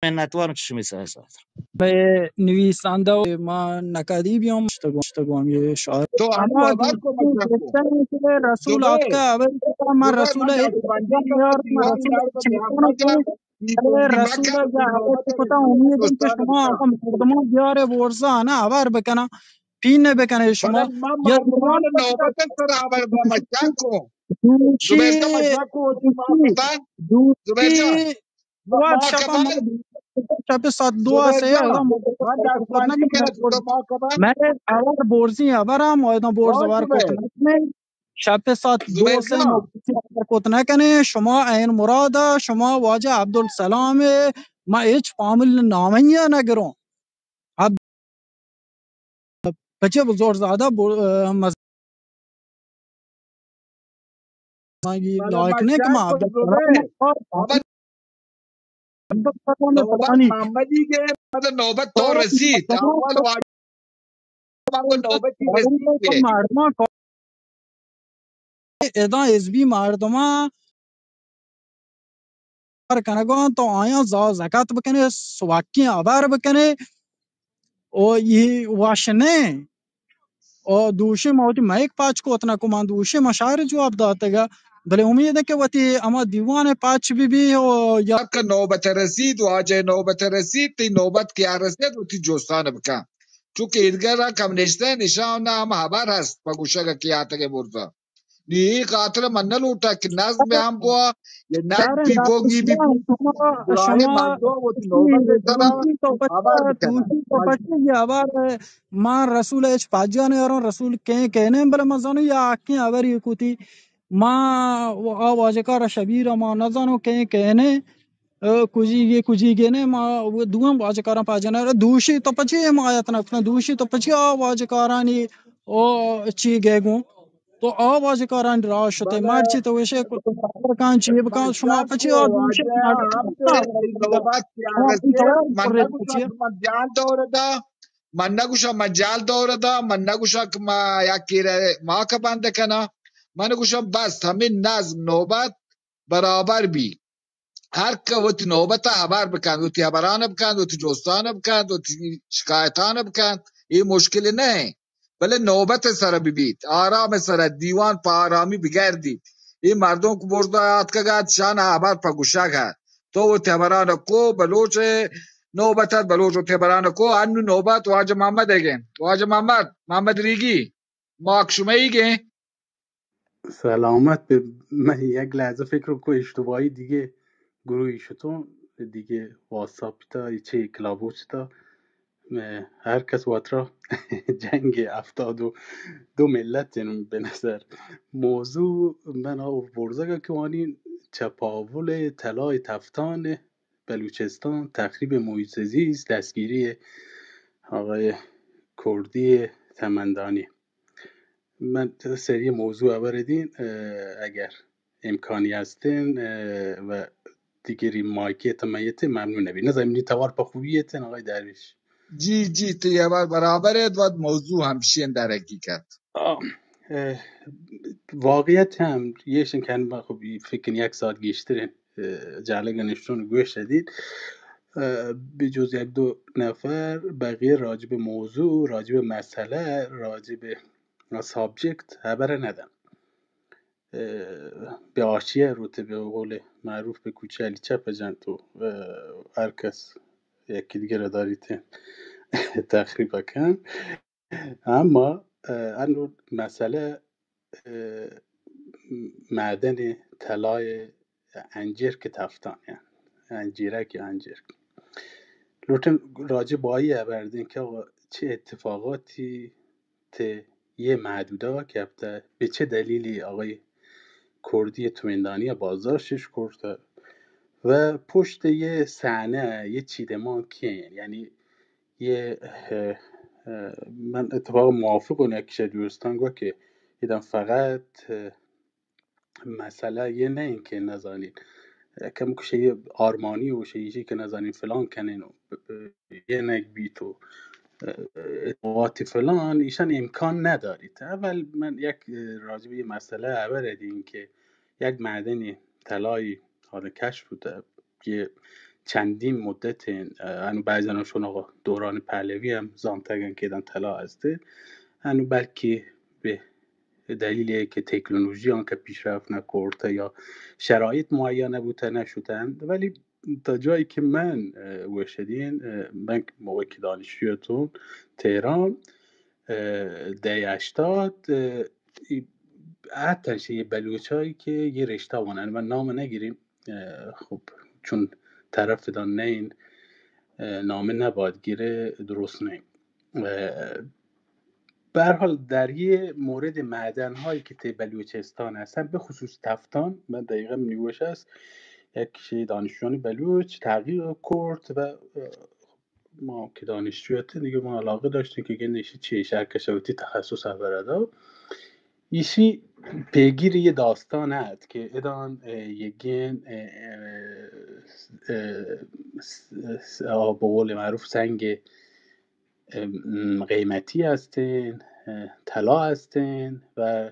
منتوارم چه شمی سر سر. به نویسنده و ما نکدی بیام شتگو شتگو هم یه شاعر. تو همو اما هبر کو دوستان مجاکو. گفتن که رسول زبیر، آتکا اول کتا، من زبیر، رسول من ایک دادو بندی یار، من دیوان رسول یار ایک چیزانو محمد، که ای بوندی رسول مکن، یا ای اول نوبت کتا، رسید امید که دوستان شما بکن. آقا مردمان بیاره ورزا نه هبر بکنم، پین بکنه شما. بله، من یا مردمان دیوان نوبت سر هبر بکنم، مجاکو. دوشی، زبیر جان، مجاکو، وتی ما دوشی، کپن. دوشی، زبیر جان، ما، وقت ما شپا ما کپن. شپ ساعت دو زبیر سے جان، اگاں ما ما دستبندی کنه، تو ما کپن. من اول برزی خبرم، آیدان برز خبر کت نکنه. شپ ساعت دو زبیر سے جان. ما برزی خبر کت نکنه. شما عین مراد، شما واجه عبدالسلام، ما هیچ فامیل نامی نگروں. پچے بزور زیادہ بو-، اه، مز-، مزاگی بلے لائق ما نے کہ چیک ما کو عبدالسلام زبیر. اور بابا عبدالسلام نوبت پتانی. محمدی کے، مطلب نوبت تو اور رسید. مردمان اول تو واجب نوبتی رسید کے. مردمان کو ادا حزبی مردمان کار کنگا انت، تو آیاں زا زکات بکنے، سواکیں ہبر بکنے، او یہ وش نہ. او دوشی ما وتی مائک پاچ کوت نہ کو، من دوشی ما شاعر جواب داتگا، بلے امید ہے کہ وتی اما دیوان پاچ بی بی او یا کہ نوبت رسید، واجہ نوبت رسید، تی نوبت کیا رسید، وتی جوستان بکن. چونکہ ایدگہ را کم نشتہ نشان نہ ہم ہبر ہست، پہ گوشگ کہ آتگے برزا. نی اے خاطر من نہ لوٹاں کہ نظم ہم بوا یا نہ شاعر بی بوگی بی بی. شما، براہیں شما مردم وتی نوبت ءِ سرا دوشی تو پچا، ہبر بکناں. دوشی تو پچا یہ ہبر، ما رسول اچ پاجا نہ یاروں، رسول کہیں کہنے، بلے ما زانوں یا حقیں ہبر یہ کوتی. ما آ واجکار شبیر ما نہ زانوں کہیں کہنے. اه، کجیگے، کجیگے نے، ما وہ دوم واجکاراں پاجنا، دوشی تو پچی حمایت نہ کتن، دوشی تو پچی آ واجکارانی او چی گئے گوں، تو آ واجکارانی راہ شتے، مرچی تو وشے کو تو خبر کان چی بکان، شما پچی آ دوشی واجہ ہم تو نوبت کیا رسید، من نہ گوشاں من جال دور دا، من نہ گوشاں من جال دور دا، من نہ گوشاں کہ ما یک کیرے ما کا بند کنا، من گوشاں بس ہمیں نظم نوبت برابر بی. ہر کہ وتی نوبت ءَ ہبر بکنت، وتی ہبران بکنت، وتی جستان بکنت، وتی شکایتان بکنت، اے مشکل نہ انت. بلے نوبت ءِ سر بہ بیت، آرام ءِ سر، دیوان پہ آرامی بگردیت. اے مردم کہ برزا آتکگ ات، شان ہبر پہ گوشگ ات. تو وتی ہبران کو، بلوچ ءِ نوبت ات، بلوچ وتی ہبران کو. انو نوبت واجہ محمد ءِ گیں. واجہ محمد، محمد ریگی. ماک شمئیگ ایں. سلامت بہ. من یک لحظہ فکر کو اشتباہی دیگہ گروہی شتوں، دیگہ واتساپ تا، چہ کلاب ہاؤس تا. ہر کس واترا جنگ ہفتاد و دو ملت جنون بہ نظر. موضوع من آ برزگا کہ وانی چپاول طلای تفتان بلوچستان، تخریب محیط زیست، دستگیری آقای کردی تمندانی. من سری موضوع ہبر دین، اه، اگر امکانی هستین، اه، و دیگری مایکیت میت ممنون نبی. نظر منی توار پہ خوبی اتن آقای درویش. جی، جی، تو یہ بار برابر ہے، وقت موضوع ہمشین در حقیقت. آه، اه، واقعیت هم یه شن کن، خب، فکر کن یک ساعت گیشتر اه، جلگ نشتون گوش دید. اه، به جز یک دو نفر بقیه راجب موضوع، راجب مسئله، راجب سابجکت خبر ندن. اه، به آشیه روته، به قول معروف به کوچه علی چپ جن تو، اه، هر کس یکی دیگه را داریت تخریب کن. اما، اه، انو مسئله اه، معدن طلای انجرک تفتان، یعنی انجیرک یا انجرک. لوٹن راجع بہ آئی ہبر دیں کہ آقا چه اتفاقاتی تے یه محدوده کپته، به چه دلیلی آقای کردی تومندانی بازداشتش کرده و پشت یه صحنه، یه چیدمان کیه، یعنی یه، اه، اه، من اتفاقا موافقم یک کش دوستان گوه که ایدان فقط، اه، مسئله یه نه این که نزانین، اه، کم کشه یه آرمانی و شیشی که نزانین فلان کنین و ب-، ب-، یه نگ بیت و، اه، اتفاقات فلان، ایشان امکان نداریت. اول من یک، اه، راجع به یه مسئله خبر دین که یک معدنی طلایی حال کشف بوده، یه چندین مدت انت، انو بعضی انو شون دوران پهلوی هم زانتگن که ادان طلا هسته، انو بلکه به دلیل که تکنولوژی آن که پیشرفت نکرده یا شرایط مهیا نبوده نشدن، ولی تا جایی که من گوشدین، من موقع که دانشجویتون تهران، ده هشتاد، حتی یه بلوچایی که یه رشته وانن، من نام نگیریم، خب چون طرف دان نه این نامه نباید گیره، درست نه. به هر حال در یه مورد معدن هایی که ته بلوچستان هستن، به خصوص تفتان، من دقیقا نیوش است، یک شی دانشجویان بلوچ تحقیق کرد و ما که دانشجو هستیم دیگه ما علاقه داشتیم که گندشی چی شهر کشوتی تخصص بردا. ایشی پیگیر یه داستان هست که ادان یگین به قول معروف سنگ قیمتی هستین، طلا هستین و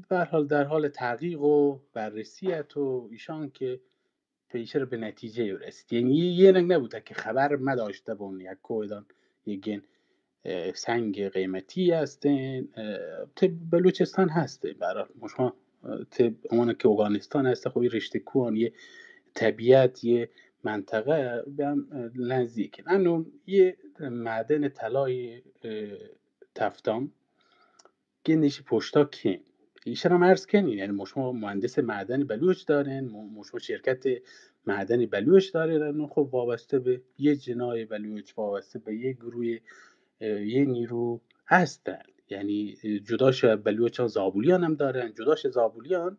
به هر حال در حال تحقیق و بررسی ات و ایشان که پیشر به نتیجه رسید. یعنی یه نگ نبوده که خبر مداشته بون یک کوهدان یگین سنگ قیمتی هستین، ته بلوچستان هستین، برای شما ته اون که اوگانستان هست، خب رشته کوهان یه طبیعت یه منطقه به هم نزدیک. انو یه معدن طلای تفتان گندشی پشتا کین. ایشان هم عرض کنین، یعنی شما مهندس معدن بلوچ دارین، شما شرکت معدن بلوچ دارین، انو خب وابسته به یه جنای بلوچ، وابسته به یه گروه، یه نیرو هستن. یعنی جداش بلوچان زابولیان هم دارن، جداش زابولیان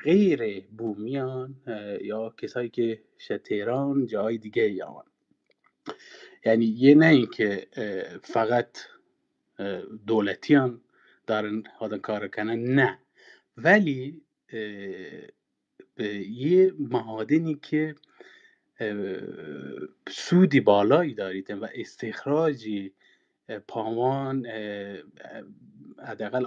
غیر بومیان یا کسایی که شه تهران جای دیگه یاون. یعنی یه نه این که فقط دولتیان دارن آدن کار کنن، نه، ولی به یه معادنی که سودی بالایی دارید و استخراجی پاوان حداقل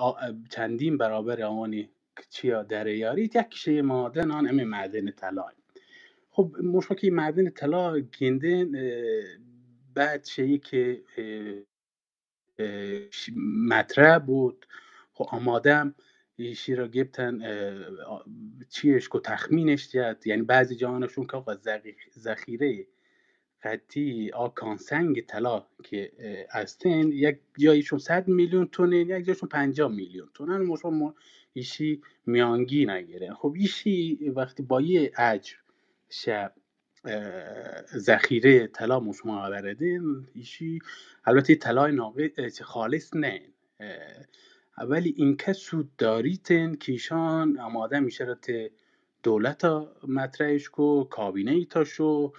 چندین برابر آوانی چیا در یاریت، یک شی معدن آن همین معدن طلای. خب مشما که معدن طلا گندین، بعد شی که مطرح بود، خب آماده هم ایشی را گپتن، چیش کو تخمینش جت، یعنی بعضی جاهانشون که آقا ذخیره قطعی آ کانسنگ طلا که استین، یک جایشون صد میلیون تونین، یک جایشون پنجاه میلیون تونن، مشما ایشی میانگی نگیرین. خب ایشی وقتی با یه اجر شه ذخیره طلا مشما آوردین، ایشی البته طلای ناقص خالص نه، ولی اینکه سود داریتن که ایشان آماده میشه را ته دولت مطرحش کو، کابینه ای تا شو،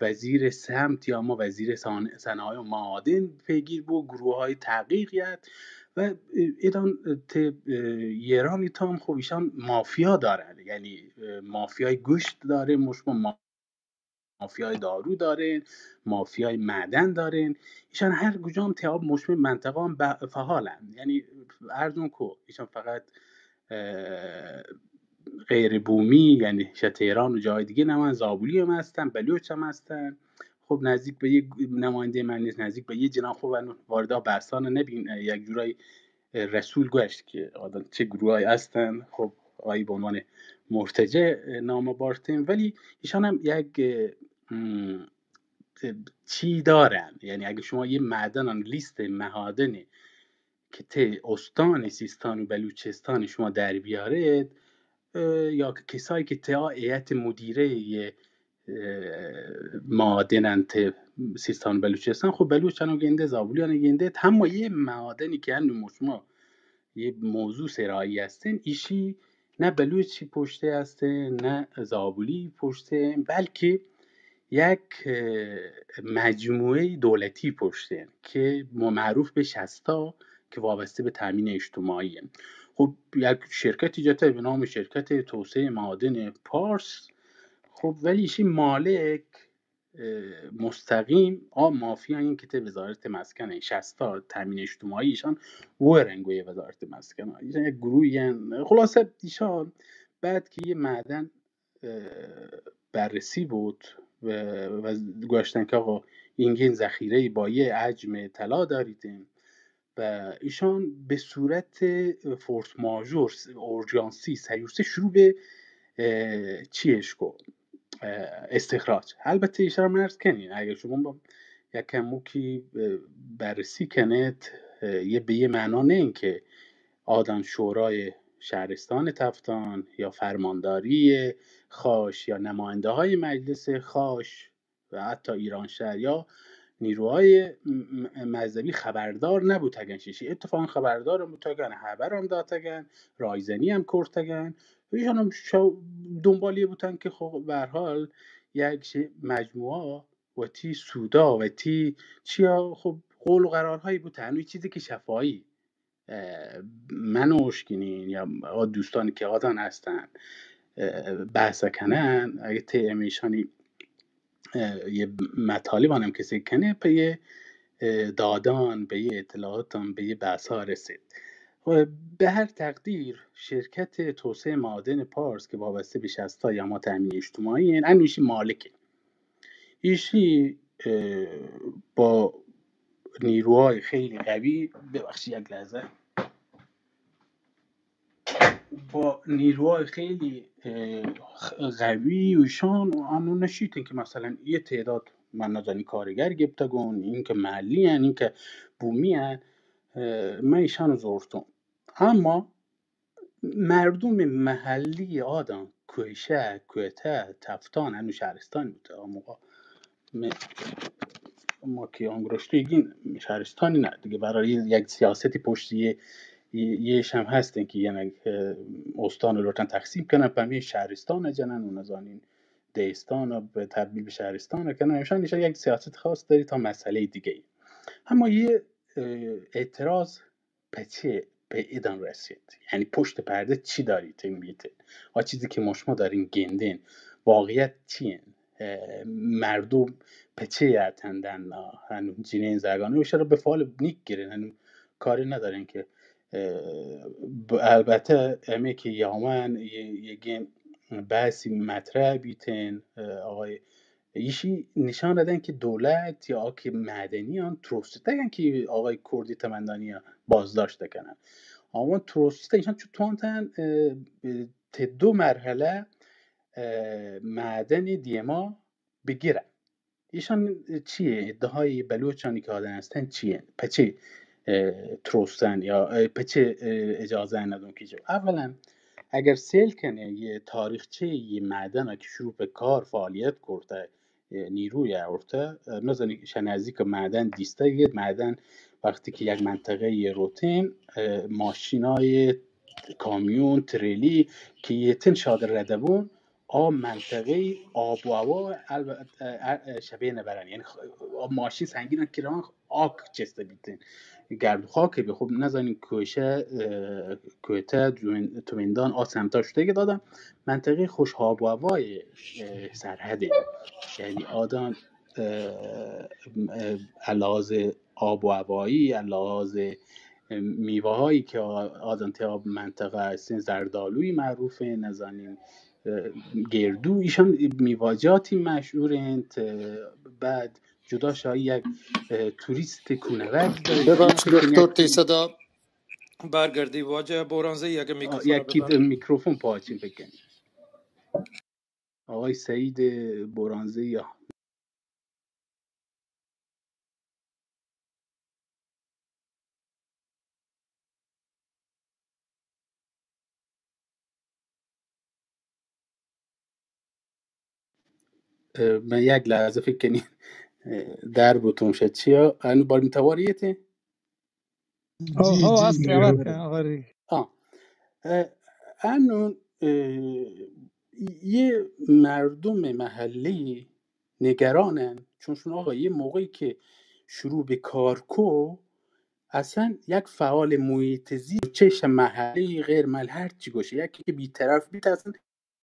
وزیر سمت یا ما وزیر صنایع و معادن پیگیر بو، گروه های تحقیقیت و ایدان ته ایرانی تا هم خب ایشان مافیا دارن، یعنی مافیای گوشت داره، مشما مافیای دارو دارین، مافیای معدن دارین. ایشان هر کجام تیاب مشمه منطقه هم فعالن، یعنی ارزون کو ایشان فقط غیر بومی، یعنی شه تهران و جای دیگه نمن، زابولی هم هستن، بلوچ هم هستن. خب نزدیک به یه نماینده من نیست، نزدیک به یه جناح، خب واردا بحثان نبین، یک جورایی رسول گوشت که آدم چه گروهایی هستن، خب آیی به عنوان مرتجع نام بارتین، ولی ایشان هم یک چی دارن، یعنی اگه شما یه معدن لیست معادنی که ته استان سیستان و بلوچستان شما در بیارید، یا که کسایی که ته هیئت مدیره معادنن ته سیستان و بلوچستان، خب بلوچ هم گنده، زابولی هم گنده، اما یه معادنی که هنو شما یه موضوع سرایی هستین، ایشی نه بلوچی پشته هستین، نه زابولی پشته، بلکه یک مجموعه دولتی پشته که معروف به شستا که وابسته به تامین اجتماعی هن. خب یک شرکتی جته به نام شرکت توسعه معادن پارس، خب ولی ایشی مالک مستقیم آ مافیا این که ته وزارت مسکن، شستا تامین اجتماعی ایشان و رنگوی وزارت مسکن، ایشان یک گروهی هن. خلاصه ایشان بعد که یه معدن بررسی بود و گوشتن که آقا اینگین ذخیره با یه حجم طلا داریدین و ایشان به صورت فورس ماژور، اورژانسی، سیوسه شروع به چیش کو استخراج. البته ایشان هم عرض کنین اگر شما با یک کموکی بررسی کنید، یه به یه معنا نه این که آدان شورای شهرستان تفتان یا فرمانداری خاش یا نماینده های مجلس خاش و حتی ایرانشهر یا نیروهای مذهبی خبردار نبوتگن. شیشی اتفاقا خبردار هم بوتگن، خبر هم داتگن، رایزنی هم کرتگن. ایشان هم دنبالی بوتن که خب به هر حال یک مجموعه و تی سودا و تی چیا خب قول و قرارهایی بوتن، هنوی چیزی که شفاهی من اشکنین یا دوستانی که آدان هستن بحث کنن، اگه تی امیشانی یه مطالب هم کسی کنه، په یه دادان، به یه اطلاعاتان، به یه بحثا رسید. و به هر تقدیر شرکت توسعه معادن پارس که وابسته به شصت یا ما تأمین اجتماعی این، انوشی مالکه. ایشی با نیروهای خیلی قوی، ببخشید یک لحظه، با نیروهای خیلی قوی و ایشان انو نشیتن که مثلا یه تعداد من نزانی کارگر گپتگون، این که محلی هن، این که بومی هن، من ایشان زورتون. اما مردم محلی آدان کویشه، کویته، تفتان، هنو شهرستان بوده آ موقع. ما که آنگرشتیگین شهرستانی نه دیگه، برای یک سیاستی پشت یه، یه هم هستن که یعنی استان لوٹن تقسیم کنن، په همین شهرستان جنن و نزانین دهستان به تبدیل به شهرستان کنن. ایشان یک سیاست خاص داری تا مسئله دیگه. اما یه اعتراض په چه په ایدان رسید؟ یعنی پشت پرده چی داری تیم بیته؟ آ چیزی که ما شما دارین گندین واقعیت چیه؟ مردم په چه اتندن؟ هنو جنین زگانه و شرا به فال نیک گرین، هنو کاری ندارین که البته امی که یامن یه گیم بحثی مطرح بیتین، آقای ایشی نشان دادن که دولت یا که معدنی آن ترستگن که آقای کردی تمندانی بازداشت کنن. آوان ترسته ایشان چو توانتن ته دو مرحله معدن دیما بگیرن. ایشان چیه؟ ادعای بلوچانی که آدن هستن چیه؟ په چه ترستن یا په چه اجازه ندون که جو؟ اولا اگر سیل کنه یه تاریخچه یه معدن که شروع به کار فعالیت کرده، نیروی اورته، نزانی شه نزدیک معدن دیسته، یه معدن وقتی که یک منطقه یه روتین، ماشینای کامیون، تریلی که یه تن شاده رده بون، آ منطقه آب و هوا البته شبیه نبرن، یعنی ماشین سنگین کران آک چسته بیتین، گرد و خاک بی. خب نزانین کوشه، کویته، تومندان آ سمتا شده که دادن منطقه خوش آب و هوای سرحده، یعنی آدان لحاظ آب و هوایی، لحاظ میوه هایی که آدان ته منطقه هستین، زردالوی معروفه، نزانین گردو، ایشان میواجاتی مشهور انت. بعد جدا شاهی یک توریست کونورگ داره. ببخش دکتر، تی صدا برگردی. واجه برانزه یک میکروفون یکی میکروفون پاچین بکن. آقای سعید برانزه یا من یک لحظه فکر کنی در بوتون شد چیا انو بار میتواریته. آه، آه، آه، آه. انو یه مردم محلی نگرانن، چونشون آقا یه موقعی که شروع به کار کو، اصلا یک فعال محیط زیست، چه محلی غیر محلی هر چی گوشه، یکی که بی‌طرف بیت اصلا